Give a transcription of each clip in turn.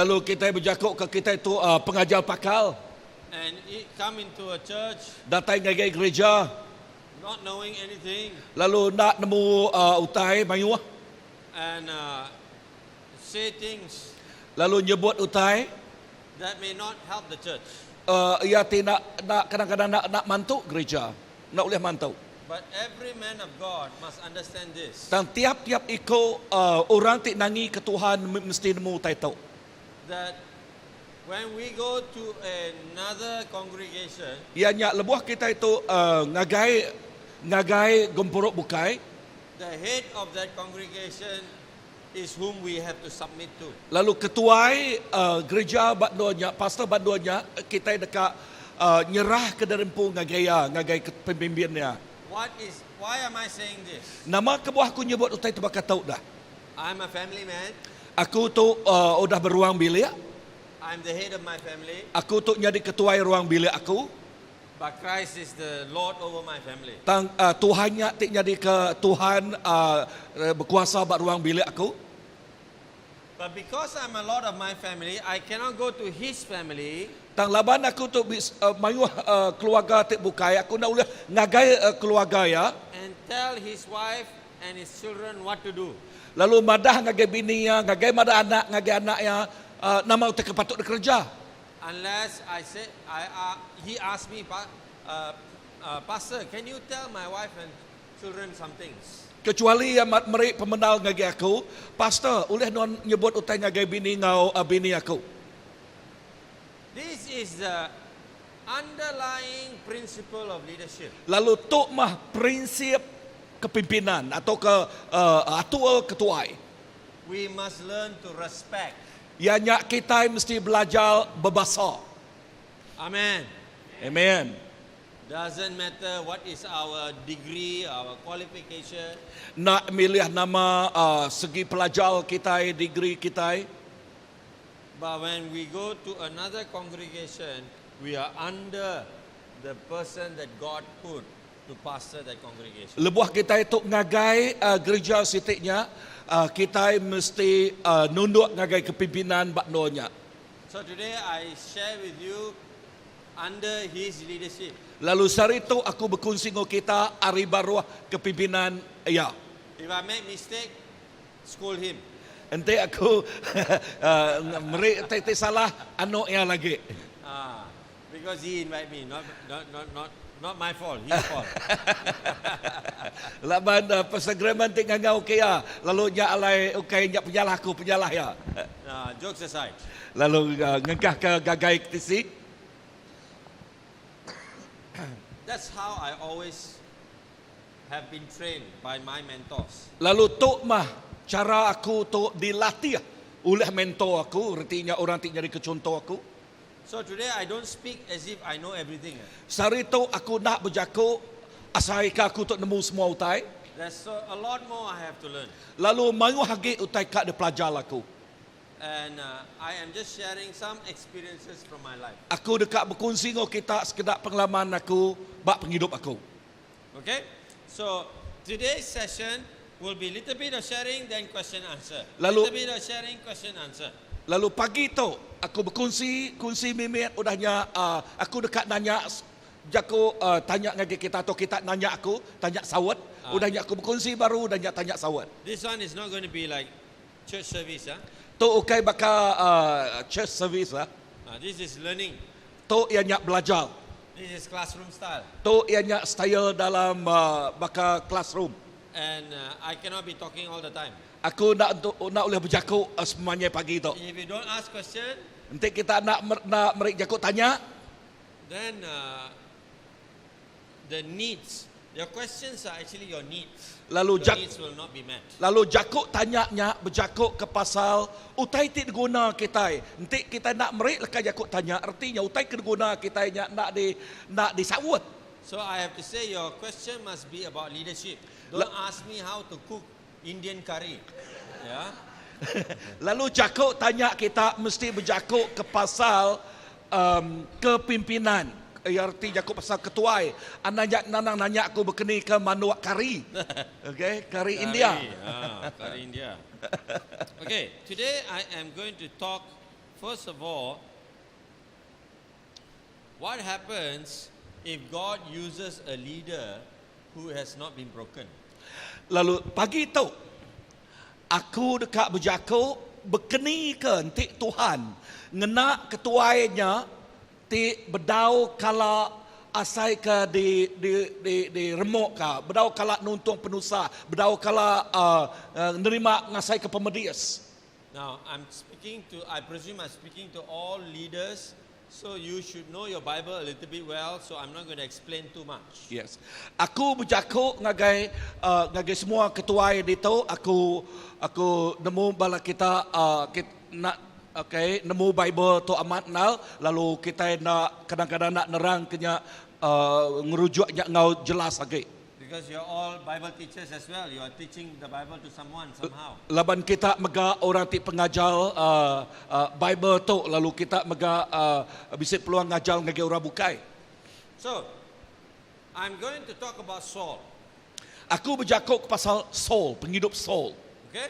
Lalu kita berjakuk ke kita itu pengajar pakal. And he come into a church Datai ngagai gereja. not knowing anything. Lalu nak nemu utai mayuh. And say things Lalu nyebut utai that may not help the church. Ia ti nak, nak kadang-kadang nak, nak mantu gereja. Nak boleh mantu. But every man of God must understand this. Dan tiap-tiap iko orang ti nangi ke Tuhan mesti nemu utai tu. That when we go to another congregation, Ia nya lebuh kita itu ngagai ngagai gempuruk bukai, the head of that congregation is whom we have to submit to. Lalu ketuai gereja banduanya, pastor banduanya, kita dekat nyerah ke derempu ngagai ya, ngagai ke pemimpinnya. Why am I saying this? Nama kebuah aku nyebut utai tu bakal tahu dah. I'm a family man. Aku tu udah beruang bilik. I'm the head of my family. Aku tu jadi ketua ruang bilik aku. But Christ is the Lord over my family. Tang Tuhannya ti jadi ke Tuhan berkuasa bak ruang bilik aku. But because I'm a Lord of my family, I cannot go to his family. Tang laban aku tu mayuh keluarga ti bukai, aku nak boleh ngagai keluarga ya. And tell his wife and his children what to do. Lalu madah ngagai bini ya, ngagai madah anak, ngagai anak ya, nama utai kepatut dikerja. Unless I say, he asked me, "Pastor, can you tell my wife and children some things?" Kecuali yang merik pemenal ngagai aku, "Pastor, oleh non nyebut utai ngagai bini ngau bini aku." This is the underlying principle of leadership. Lalu tu mah prinsip kepimpinan atau ke atur ketuai. We must learn to respect. Ianya kita mesti belajar berbahasa. Amen. Amen. Doesn't matter what is our degree, our qualification. Nak milih nama segi pelajar kita, degree kita. But when we go to another congregation, we are under the person that God put to pastor that congregation. Lebuh kita itu ngagai gereja sitiknya, kita mesti nunduk ngagai kepimpinan baknonya. So today I share with you under his leadership. Lalu sehari itu aku berkongsi dengan kita hari baru kepimpinan ya. If I make mistake, scold him. Ente aku merik te salah anu ya lagi. Because he invite me, not not not not not my fault, his fault. Laban Pastor Graham ti ngangau ke ya, lalu nya alai ukai nya penyalah aku penyalah ya. Jokes aside. Lalu ngengkah ke gagai ketisi. That's how I always have been trained by my mentors. Lalu tu mah cara aku tu dilatih oleh mentor aku, artinya orang ti jadi kecontoh aku. So today I don't speak as if I know everything. Sehari tu aku nak berjakuk asal ke aku tu nemu semua utai. There's a lot more I have to learn. Lalu mayu hagi utai kak de pelajar aku. And I am just sharing some experiences from my life. Aku dekat berkongsi dengan kita sekedar pengalaman aku bak penghidup aku. Okay? So today's session will be little bit of sharing, then question answer. Lalu, little bit of sharing, question answer. Lalu pagi tu aku berkongsi, kongsi mimit udahnya aku dekat nanya jaku tanya ngagai kita atau kita nanya aku, tanya sawat. Udahnya aku berkongsi baru udahnya tanya sawat. This one is not going to be like church service, huh? Tu ukai baka church service lah. This is learning. Tu ianya belajar. This is classroom style. Tu ianya style dalam baka classroom. And I cannot be talking all the time. Aku nak nak boleh berjakuk semuanya pagi tu. If you don't ask question, nanti kita nak nak merik jakuk tanya, then the needs, your questions are actually your needs. Lalu your needs will not be met. Lalu jakuk tanyanya berjakuk ke pasal utai ti diguna kita. Nanti kita nak merik lekas jakuk tanya, artinya utai ke diguna kita nya nak di nak disawut. So I have to say your question must be about leadership. Don't ask me how to cook Indian curry. Yeah. Lalu jakuk tanya kita mesti berjakuk ke pasal kepimpinan. Ya, arti jakuk pasal ketuai. Ananya nanang nanya aku berkeni ke manuak kari. Okey, kari India. Kari India. Okay, today I am going to talk First of all, what happens if God uses a leader who has not been broken? Lalu pagi tu aku deka bejaku bekeni ke enti Tuhan ngena ketuai nya ti bedau kala asai ke di di di di remuk ka, bedau kala nuntung penusah, bedau kala uh, nerima ngasai ke pemedis. Now, I'm speaking to, I presume I'm speaking to all leaders, so you should know your Bible a little bit well, so I'm not going to explain too much. Yes. Aku bejaku ngagai uh, ngagai semua ketuai ditu, aku aku nemu bala kita uh, kita nak okay, nemu Bible tu amat nal, lalu kita nak kadang-kadang nak nerang kenya uh, ngerujuk nya ngau jelas lagi. Because you're all Bible teachers as well. You are teaching the Bible to someone somehow. Laban kita mega orang ti pengajar uh, uh, Bible tu lalu kita mega uh, bisa peluang ngajar ngagai orang bukai. So, I'm going to talk about Saul. Aku berjakuk pasal Saul, penghidup Saul. Okay?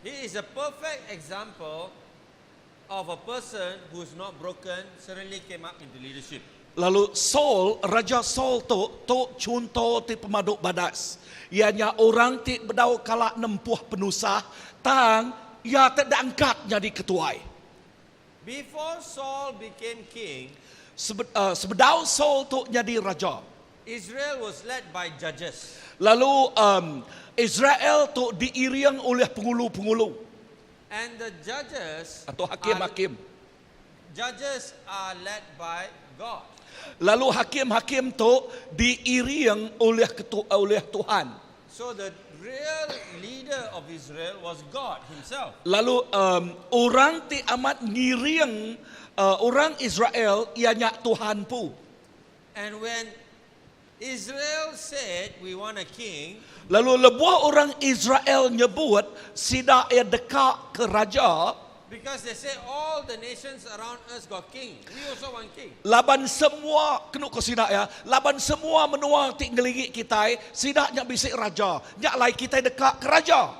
He is a perfect example of a person who's not broken, suddenly came up into leadership. Lalu Saul, Raja Saul tu, tu contoh ti pemaduk badas. Ianya orang ti bedau kala nempuh penusah, tang ia tak diangkat jadi ketuai. Before Saul became king, Sebedau Saul tu jadi raja. Israel was led by judges. Lalu Israel tu diiriang oleh pengulu-pengulu And the judges atau hakim-hakim. Judges are led by God. Lalu hakim-hakim tu diiriang oleh oleh Tuhan. So the real leader of Israel was God himself. Lalu orang ti amat ngiriang orang Israel ianya Tuhan pu. And when Israel said we want a king, lalu lebuah orang Israel nyebut sida ia dekat ke raja. Because they say all the nations around us got king. We also want king. Laban semua kenu ko sida ya. Laban semua menua ti ngelingi kita, sida nya bisik raja. Nya lai kita dekat ke raja.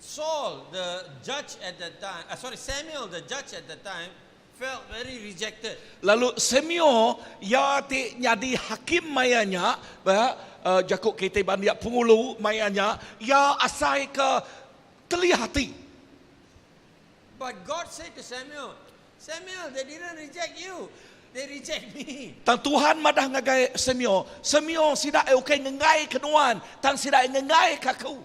Saul, the judge at that time, sorry, Samuel, the judge at that time, felt very rejected. Lalu Samuel ya ti nyadi hakim mayanya, ba jakuk kita bandia pengulu mayanya, ya asai ke teli hati. But God said to Samuel, Samuel, they didn't reject you, they reject me. Tang Tuhan madah ngagai Samuel, Samuel sida e ukai ngengai kenuan, tang sida e ngengai kaku.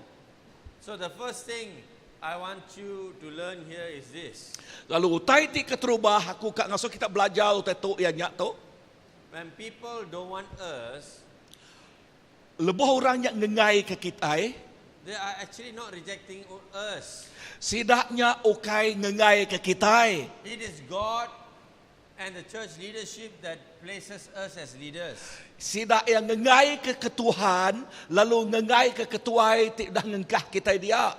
So the first thing I want you to learn here is this. Lalu utai ti keterubah aku kak ngaso kita belajar utai tu ya nyak tu. When people don't want us, lebuh orang yang ngengai ke kita, they are actually not rejecting us. Sidaknya ukai ngengai ke kita. It is God and the church leadership that places us as leaders. Sidak yang ngengai ke ketuhan, lalu ngengai ke ketuai ti dah ngengkah kita dia.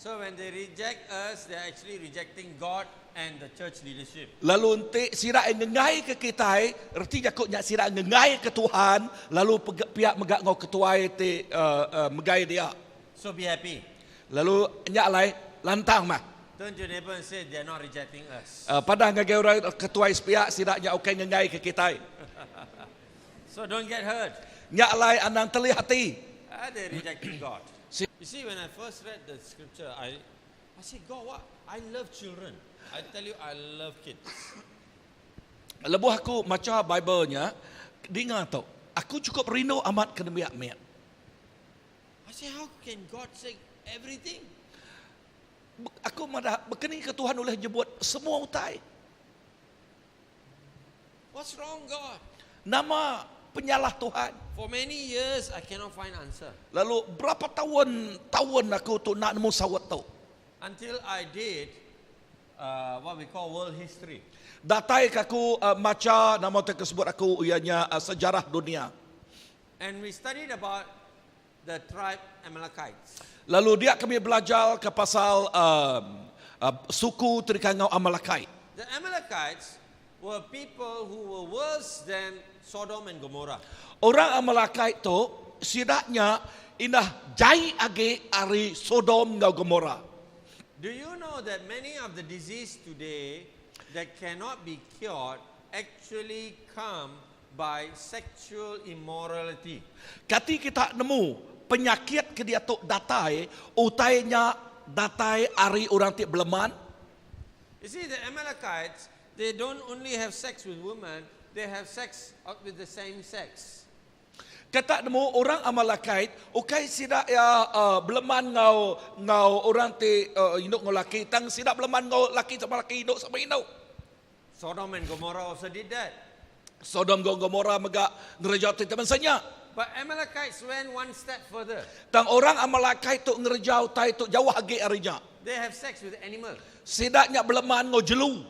So when they reject us, they are actually rejecting God and the church leadership. Lalu enti sidak yang ngengai ke kita, erti jakuk nyak sidak ngengai ke Tuhan, lalu pihak megak ngau ketuai ti megai dia. So be happy. Lalu nyak lai lantang mah. Turn to your neighbor and say they are not rejecting us. Pada ngagai orang ketuai sepiak sidak nyak ukai ngengai ke kita. So don't get hurt. Nyak lai anang teli hati. They rejecting God. You see, when I first read the scripture, I said, God, what? I love children. I tell you, I love kids. Lebuh aku maca Bible-nya, dengar tu. Aku cukup rindu amat ke nemiak-miak. I say, how can God say everything? Aku madah berkeni ke Tuhan oleh jebut semua utai. What's wrong, God? Nama penyalah Tuhan. For many years, I cannot find answer. Lalu berapa tahun aku tu nak nemu sawat tu? Until I did what we call world history. Datai ke aku maca nama tersebut aku ianya sejarah dunia. And we studied about the tribe Amalekites. Lalu dia kami belajar ke pasal suku Trikangau Amalekite. The Amalekites were people who were worse than Sodom and Gomorrah. Orang Amalekite tu sidaknya indah jai age ari Sodom ngau Gomorrah. Do you know that many of the disease today that cannot be cured actually come by sexual immorality? Kati kita nemu penyakit ke diatu datai utai nya datai ari orang ti beleman? You see the Amalekites they don't only have sex with women, they have sex with the same sex. Kata nemu orang Amalekite ukai sida iya beleman enggau enggau orang ti indu enggau laki tang sida beleman enggau laki sama laki indu sama indu. Sodom and Gomorrah also did that. Sodom enggau Gomorrah mega ngereja ti bansa nya. But Amalekites went one step further. Tang orang Amalekite tu ngereja utai tu jauh agi ari nya. They have sex with animal. Sida nya beleman enggau jelu.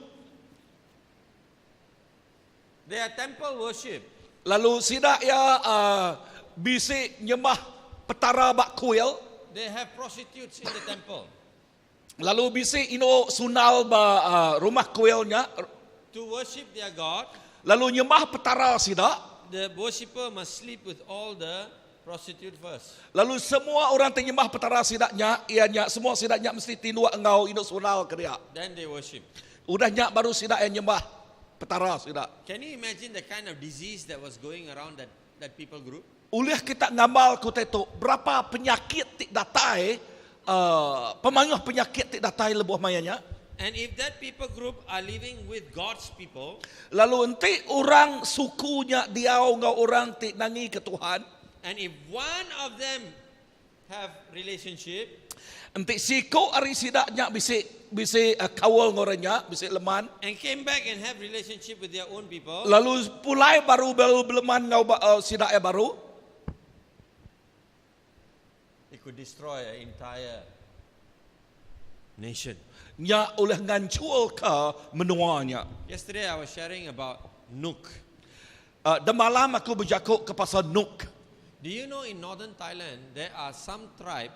Their temple worship. Lalu sida iya bisi nyembah petara ba kuil. They have prostitutes in the temple. Lalu bisi indu sundal ba rumah kuil nya. To worship their god. Lalu nyembah petara sida. The worshipper must sleep with all the prostitute first. Lalu semua orang ti nyembah petara sida nya, iya nya semua sida nya mesti tinduk enggau indu sundal ke dia. Then they worship. Udah nya baru sida iya nyembah Petara sida. Can you imagine the kind of disease that was going around that that people group? Ulih kita ngambar ke utai tu, berapa penyakit ti datai, uhh pemayuh penyakit ti datai lebuh maya nya? And if that people group are living with God's people. Lalu enti orang suku nya diau enggau orang ti nangika Tuhan. And if one of them Have relationship. Enti siku ari sida nya bisi bisi kaul enggau orang nya, bisi leman. And came back and have relationship with their own people. Lalu pulai baru baru beleman enggau sida iya baru. It could destroy an entire nation. Nya ulih nganchurka menua nya. Yesterday I was sharing about Nuk. Demalam aku bejaku ke pasal Nuk. Do you know in northern Thailand there are some tribe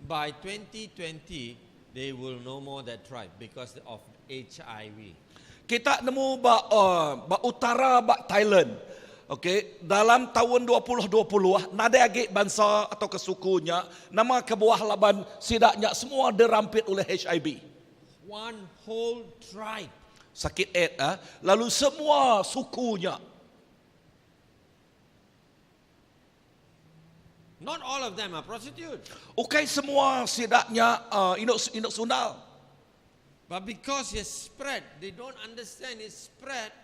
by 2020 they will no more that tribe because of HIV. Kita nemu ba ba utara ba Thailand ok dalam taun 2020 nadai agi bansa atauka suku nya nama kebuah laban sida nya semua dirampit oleh HIV. One whole tribe. Sakit AIDS ah lalu semua suku nya. Not all of them are prostitute. Ukai semua sida nya indu indu sundal. But because it spread, they don't understand it spread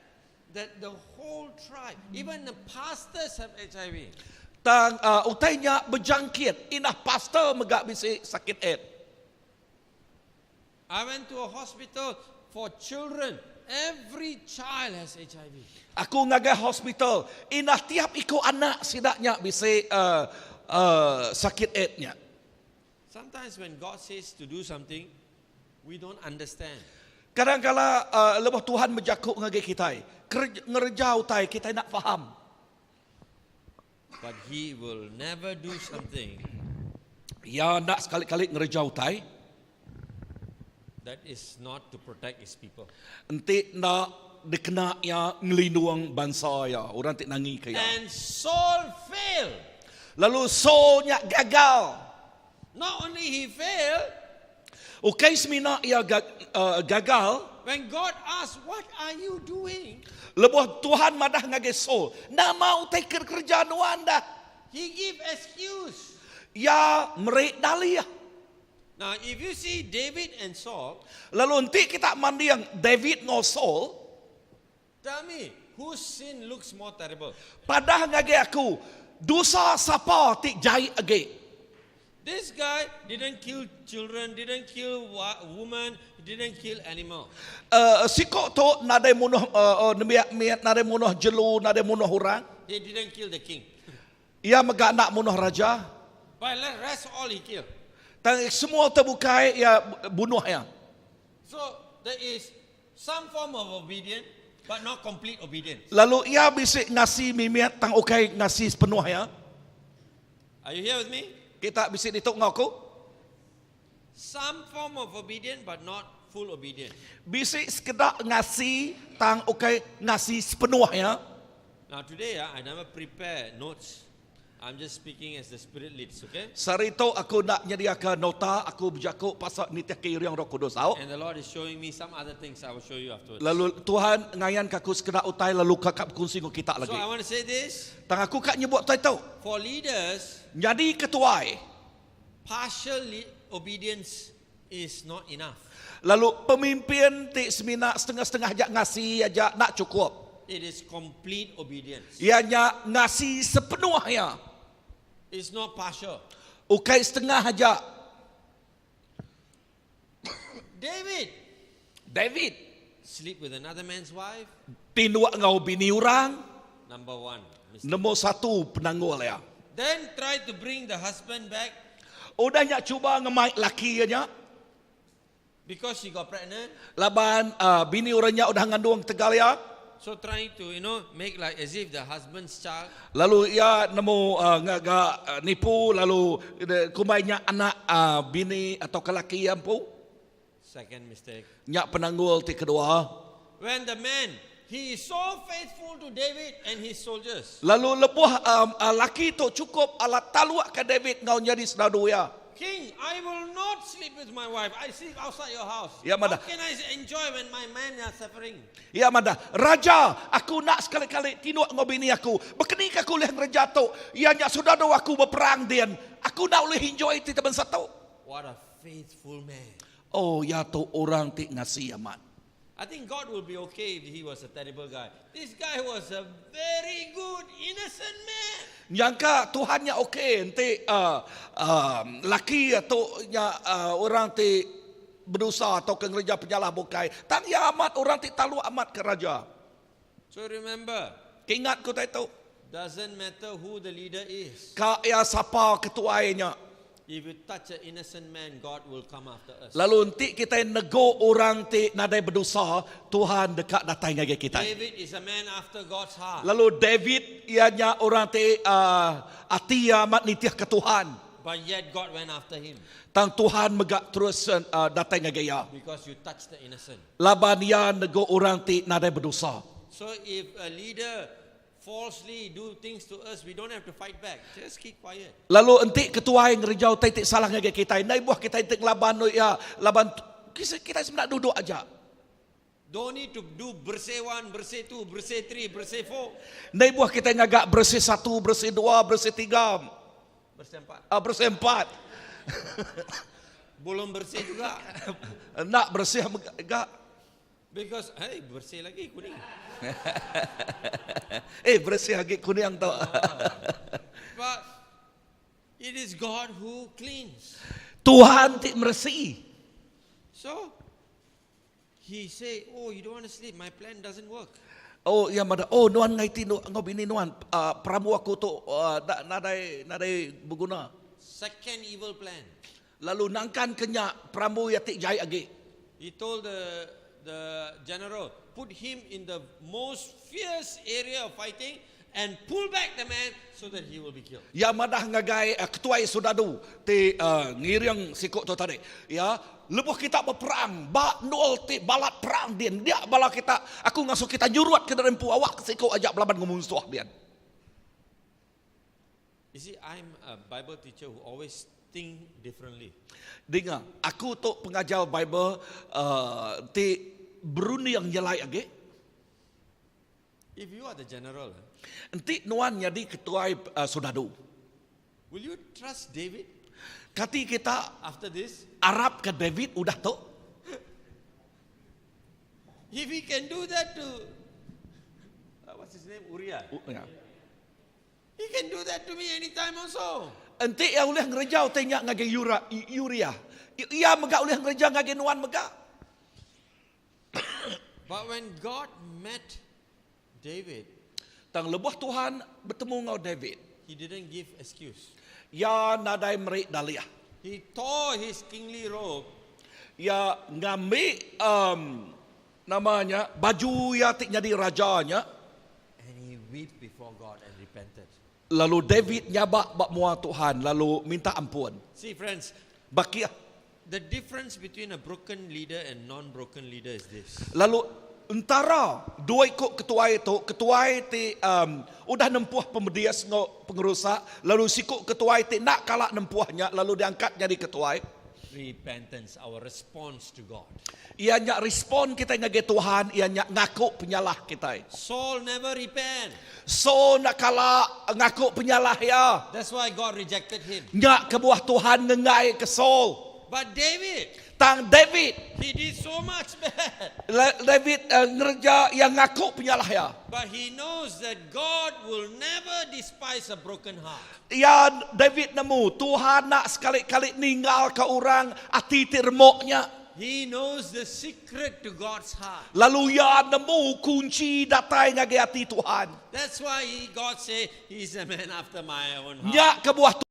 that the whole tribe, even the pastors have HIV. Tang utai nya bejangkit, indah pastor mega bisi sakit AIDS. I went to a hospital for children, every child has HIV. Aku ngagai hospital, indah tiap iku anak sida nya bisi sakit AIDS nya. Sometimes when God says to do something, we don't understand. Kadang kala lebuh Tuhan bejaku ngagai kitai, ngereja utai kitai enda faham. But he will never do something. Iya enda sekali-kali ngereja utai. That is not to protect his people. Enti enda dikena iya ngelindung bansa iya, orang ti nangika iya. And Saul failed. Lalu Saul nya gagal. Not only he failed. Ukai semina iya gagal. When God asked, What are you doing? Lebuh Tuhan madah ngagai Saul, Nama utai ke kereja nuan dah? He give excuse. Iya meri dalih. Now, if you see David and Saul, Lalu enti kita manding David enggau Saul, Tell me, whose sin looks more terrible? Padah ngagai aku, dosa sapa ti jai agi? This guy didn't kill children, didn't kill woman, didn't kill animal. Siko tu nadai munuh nembiak mit, nadai munuh jelu, nadai munuh orang. He didn't kill the king. Iya mega enda munuh raja. But the rest all he kill. Tang semua utai bukai iya bunuh iya. So there is some form of obedience but not complete obedience. Lalu iya bisi ngasi mimit tang ukai ngasi sepenuh iya. Are you here with me? Kita bisi ditu enggau aku. Some form of obedience but not full obedience. Bisi sekeda ngasi tang ukai ngasi sepenuh iya. Now today ah I never prepare notes. I'm just speaking as the Spirit leads, okay? Sehari tu aku enda nyediaka nota, aku bejaku pasal nitihka iring Roh Kudus au. And the Lord is showing me some other things I will show you afterwards. Lalu Tuhan ngayanka aku sekeda utai lalu ka ka bekunsi enggau kita So lagi. I want to say this Tang aku ka nyebut utai tu. for leaders, Nyadi ketuai. partial obedience is not enough. Lalu pemimpin ti semina setengah-setengah aja ngasi aja enda chukup. It is complete obedience. Iya nya ngasi sepenuhnya. It's not partial. Ukai setengah aja. David David sleep with another man's wife. tinduk enggau bini orang. Number one. Mistake. Nombor satu penanggul iya. Then try to bring the husband back. Udah nya cuba ngemai laki iya nya. Because she got pregnant. Laban uh, bini orang nya udah ngandung tegal iya. So trying to, you know, make like as if the husband's child. Lalu iya nemu uh, ngaga uh, nipu lalu kumbai nya anak uh, bini atau ke laki iya empu. Second mistake. Nya penanggul ti kedua. When the man, he is so faithful to David and his soldiers. Lalu lebuh um, uh, laki tu cukup alat taluk ke David ngau nyadi senadu iya. King, I will not sleep with my wife. I sleep outside your house. Ya, How madah. can I enjoy when my men are suffering? Iya madah, Raja, aku nak sekali-kali tinduk enggau bini aku. Bekeni ke aku ulih ngereja tu? Iya nya soldadu aku beperang din. Aku enda ulih enjoy ti bansa tu. What a faithful man. Oh, iya tu orang ti ngasi amat. I think God will be okay if he was a terrible guy. This guy was a very good, innocent man. Nyangka Tuhan nya okey enti uh, uh, laki tu nya uh, orang ti bedosa atau ke ngereja penyalah bukai. Tang iya amat orang ti taluk amat ke raja. So remember, Kingat ku tai tu. Doesn't matter who the leader is. Ka iya sapa ketuai nya. If you touch an innocent man, God will come after us. Lalu enti kitai nego orang ti nadai bedosa, Tuhan deka datai ngagai kitai. David is a man after God's heart. Lalu David iya nya orang ti uh, ati iya amat nitihka Tuhan. But yet God went after him. Tang Tuhan mega terus uh, datai ngagai iya. Because you touch the innocent. Laban iya nego orang ti nadai bedosa. So if a leader falsely do things to us, we don't have to fight back. Just keep quiet. Lalu enti ketuai ngereja utai ti salah ngagai kitai, ndai buah kitai ti ngelaban iya, laban kitai semina duduk aja. Don't need to do bersih one, bersih two, bersih three, bersih four. Ndai buah kitai ngaga bersih satu, bersih dua, bersih tiga. Bersih empat. Bersih empat. Belum bersih juga. Enda bersih mega. Because hey bersih lagi kuning. Eh bersih agi kuning tu. But it is God who cleans. Tuhan ti meresi. So he say, "Oh, you don't want to sleep. My plan doesn't work." Oh iya madah, oh nuan ngai ti enggau bini nuan, uh, perambu aku tu uh, nadai nadai beguna. Second evil plan. Lalu nangkan ke nya perambu iya ti jai agi. He told the the general, put him in the most fierce area of fighting and pull back the man so that he will be killed. Iya madah ngagai ketuai soldadu ti ngiring siku tu tadi. Ya, lebuh kita beperang ba endur ti balat perang din, dia bala kita, aku ngasuh kita nyurut ke diri empu awak ke siku aja belaban enggau munsuh din. You see, I'm a Bible teacher who always think differently. Dinga, aku tu pengajar Bible uh, ti berunding nyelai agi. If you are the general, eh, Enti nuan nyadi ketuai uh, soldadu. Will you trust David? Kati kita after this? Arap ke David udah tu? If he can do that to uh, what's his name? Uriah. Ya. He can do that to me anytime also. Enti iya ulih ngereja utai nya ngagai Yura, Uriah. Iya mega ulih ngereja ngagai nuan mega. But when God met David, Tang lebuh Tuhan betemu enggau David, he didn't give excuse. Iya nadai meri dalih. He tore his kingly robe. Iya ngambi um, nama nya baju iya ti nyadi raja nya. And he wept before God and repented. Lalu David nyabak ba mua Tuhan lalu minta ampun. See friends, Bakih. The difference between a broken leader and non-broken leader is this. Lalu Entara dua iku ketuai tu, ketuai ti um, udah nempuh pemedis enggau pengerusak, lalu siku ketuai ti enda kala nempuh nya lalu diangkat nyadi ketuai. Repentance, our response to God. Iya nya respon kita ngagai Tuhan, iya nya ngaku penyalah kita. Saul never repent. So enda kala ngaku penyalah ya. That's why God rejected him. Nya kebuah Tuhan ngengai ke Saul. But David, Tang David, he did so much bad. David ngereja yang ngaku penyalah ya. But he knows that God will never despise a broken heart. Ya David nemu Tuhan enda sekali-kali ninggal ke orang ati ti remuknya. He knows the secret to God's heart. Lalu ya nemu kunci datai ngagai hati Tuhan. That's why God say he's a man after my own heart. Nya kebuah